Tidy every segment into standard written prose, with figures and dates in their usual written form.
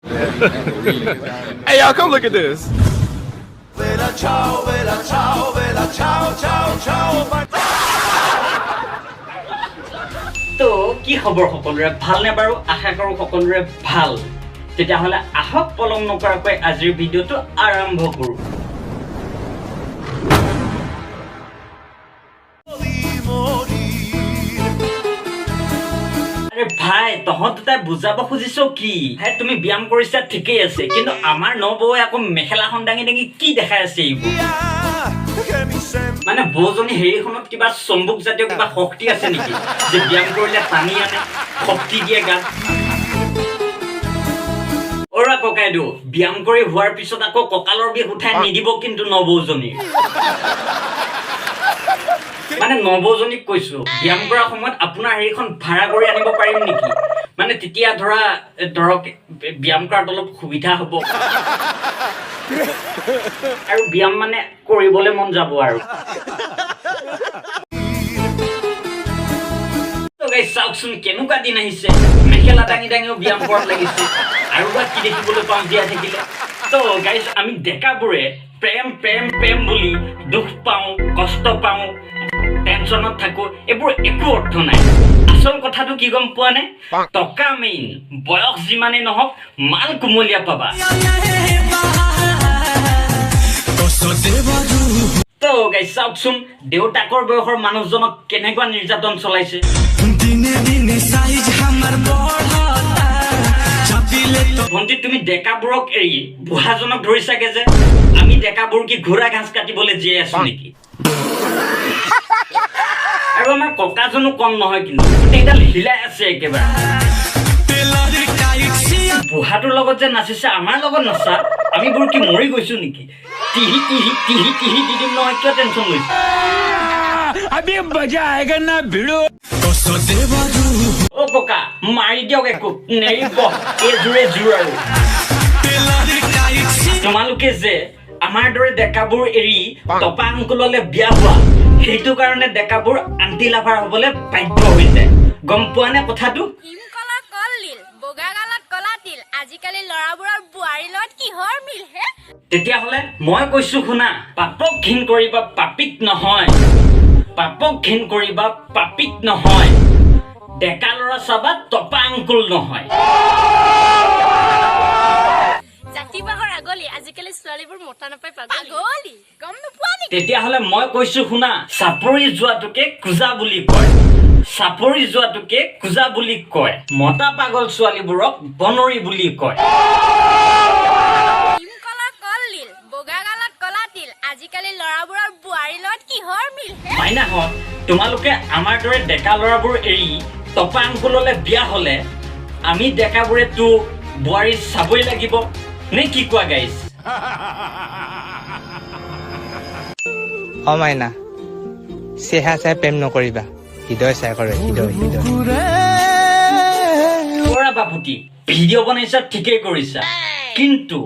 Hey, y'all, come look at this. Bella ciao, bella ciao, bella ciao, ciao, ciao. তো কি খবৰ সকলোৰে, ভালনে বাৰু? আশা কৰোঁ সকলোৰে ভাল। তেতিয়াহ'লে আহক, পলম নকৰাকৈ আজিৰ ভিডিঅ'টো আৰম্ভ কৰোঁ। Morir. আৰে ভাই, তহঁত দুটাই বুজাব খুজিছ কি? ভাই, তুমি ব্যায়াম কৰিছা ঠিকেই আছে, কিন্তু আমাৰ নবৌৱে আকৌ মেখেলাখন দাঙি দাঙি কি দেখাই আছে এইবোৰ? Che mi sembra মানে বৌজনী হেৰিখনত কিবা চম্বুক জাতীয় কিবা শক্তি আছে নেকি যে ব্যায়াম কৰিলে টানি আনে, শক্তি দিয়ে গাত? অৰা ককাইদেউ, ব্যায়াম কৰি হোৱাৰ পিছত আকৌ কঁকালৰ বিষ উঠাই নিদিব কিন্তু নবৌজনীৰ। মানে নবৌজনীক কৈছো, ব্যায়াম কৰাৰ সময়ত আপোনাৰ হেৰিখন ভাড়া কৰি আনিব পাৰিম নেকি? মানে তেতিয়া ধৰা ধৰক ব্যায়াম কৰাত অলপ সুবিধা হ'ব আৰু ব্যায়াম মানে কৰিবলৈ মন যাব আৰু। তো guys, চাওকচোন কেনেকুৱা দিন আহিছে, মেখেলা দাঙি দাঙিও ব্যায়াম কৰাত লাগিছে। আৰু বা কি দেখিবলৈ পাওঁ জীয়াই থাকিলে। তো গাইজ, আমি ডেকাবোৰে প্ৰেম প্ৰেম প্ৰেম বুলি দুখ পাওঁ, কষ্ট পাওঁ, টেনচনত থাকো, এইবোৰ একো অৰ্থ নাই। আচল কথাটো কি গম পোৱা নে? টকা মেইন। বয়স যিমানেই নহওক, মাল কুমলীয়া পাবা। তো গাইজ চাওকচোন, দেউতাকৰ বয়সৰ মানুহজনক কেনেকুৱা নিৰ্যাতন চলাইছে। দিনে দিনে সাইজ আমাৰ বড়তা চাপিলে তো ভণ্টি, তুমি ডেকাবোৰক এৰি বুঢ়াজনক ধৰিছাগে যে? আমি ডেকাবোৰ কি ঘোঁৰা ঘাঁচ কাটিবলৈ জীয়াই আছো নেকি? আৰু আমাৰ ককাজনো কম নহয় কিন্তু, গোটেইডাল হিলাই আছে একেবাৰে। টেলাৰ টাইট সিয়া বুঢ়াটোৰ লগত যে নাচিছে, আমাৰ লগত নাচা। আমিবোৰ কি মৰি গৈছো নেকি? টিহি টিহি টিহি টিহি দি দিম নহয়, কিয় টেনচন লৈছো? अभी मजा आएगा ना भिड़ो। কষ্ট দেবারু অ ককা, মাৰি দিয়ক, একো নেৰিব, এই জোৰে জোৰ আৰু। টেলাৰ টাইট সিয়া তোমালোকে যে আমাৰ দৰে ডেকাবোৰ এৰি টপা আংকুললে বিয়া হোৱা, সেইটো কাৰণে ডেকাবোৰ আন্টি লাভাৰ হবলৈ বাধ্য হৈ যায়। গম পোৱা নে কথাটো? ভীমকলৰ কলডিল, বগা গালত কলা তিল, আজিকালি ল'ৰাবোৰৰ বোৱাৰীৰ লগত কিহৰ মিল হে? তেতিয়াহ'লে মই কৈছো শুনা, পাপক ঘিণ কৰিবা, পাপীক নহয়। পাপক ঘিণ কৰিবা, পাপীক নহয়। ডেকা ল'ৰা চাবা, টপা আংকুল নহয়। জাতি বাঁহৰ আগলি, আজিকালি ছোৱালীবোৰ মতা নাপায় পাগলী, গম নোপোৱা নেকি? তেতিয়াহ'লে মই কৈছো শুনা, চাপৰি যোৱাটোকে কুজা বুলি কয়। চাপৰি যোৱাটোকে কুজা বুলি কয়। মতা পাগল ছোৱালীবোৰক বনৰী বুলি কয়। ভীমকলৰ কলডিল, বগা গালত কলা তিল, আজিকালি ল'ৰাবোৰৰ বোৱাৰীৰ লগত কিহৰ মিল হে? মাইনাহঁত, তোমালোকে আমাৰ দৰে ডেকা ল'ৰাবোৰ এৰি টপা আংকুললে বিয়া হ'লে আমি ডেকাবোৰেতো বোৱাৰী চাবই লাগিব নে কি কোৱা গাইজ? অ মাইনা, চেহা চাই প্ৰেম নকৰিবা, হৃদয় চাই কৰে, হৃদয় হৃদয়। কৰা বাপুতি, ভিডিঅ' বনাইছা ঠিকেই কৰিছা, কিন্তু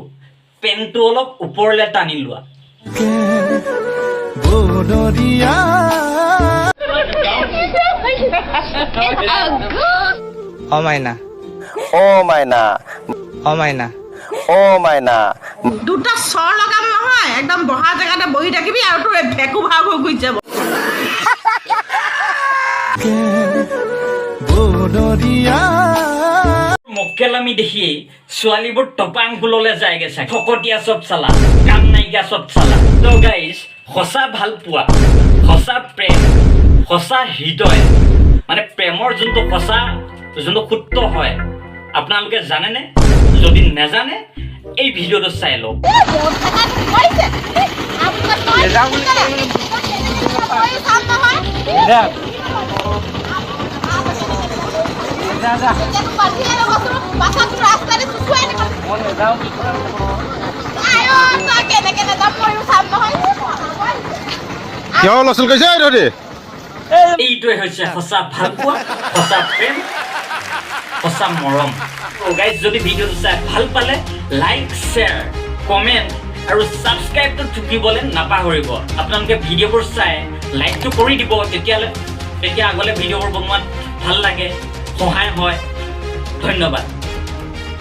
পেনটো অলপ ওপৰলে টানি লোৱা। Bonoria. অ মাইনা, ও মাইনা, অ মাইনা, ও মাইনা, দুটা চৰ লগাম নহয়, একদম বহা জেগাতে বহি থাকিবি আৰু তোৰ এই ভেকু ভাও হৈ গুচি যাব। Bonoria. মক্কেলামি দেখি ছোৱালীবোৰ টপা আংকুললে যায়গে চাগে। ফকতীয়া চব চালা, কাম নাইকিয়া চব চালা। তো গাইজ, সঁচা ভাল পোৱা, সঁচা প্ৰেম, সঁচা হৃদয়, মানে প্ৰেমৰ যোনটো সঁচা যোনটো সূত্ৰ হয়, আপোনালোকে জানেনে? যদি নেজানে, এই ভিডিঅ'টো চাই লওক। কিয় লচল কৈছে তহঁতি? এইটোৱে হৈছে সঁচা ভাল পোৱা, সঁচা প্ৰেম, সঁচা মৰম। গাইজ, যদি ভিডিঅ'টো চাই ভাল পালে লাইক, শ্বেয়াৰ, কমেণ্ট আৰু ছাবস্ক্ৰাইবটো ঠুকিবলৈ নাপাহৰিব। আপোনালোকে ভিডিঅ'বোৰ চাই লাইকটো কৰি দিব, তেতিয়াহ'লে তেতিয়া আগলৈ ভিডিঅ'বোৰ বনোৱাত ভাল লাগে, সহায় হয়। ধন্যবাদ।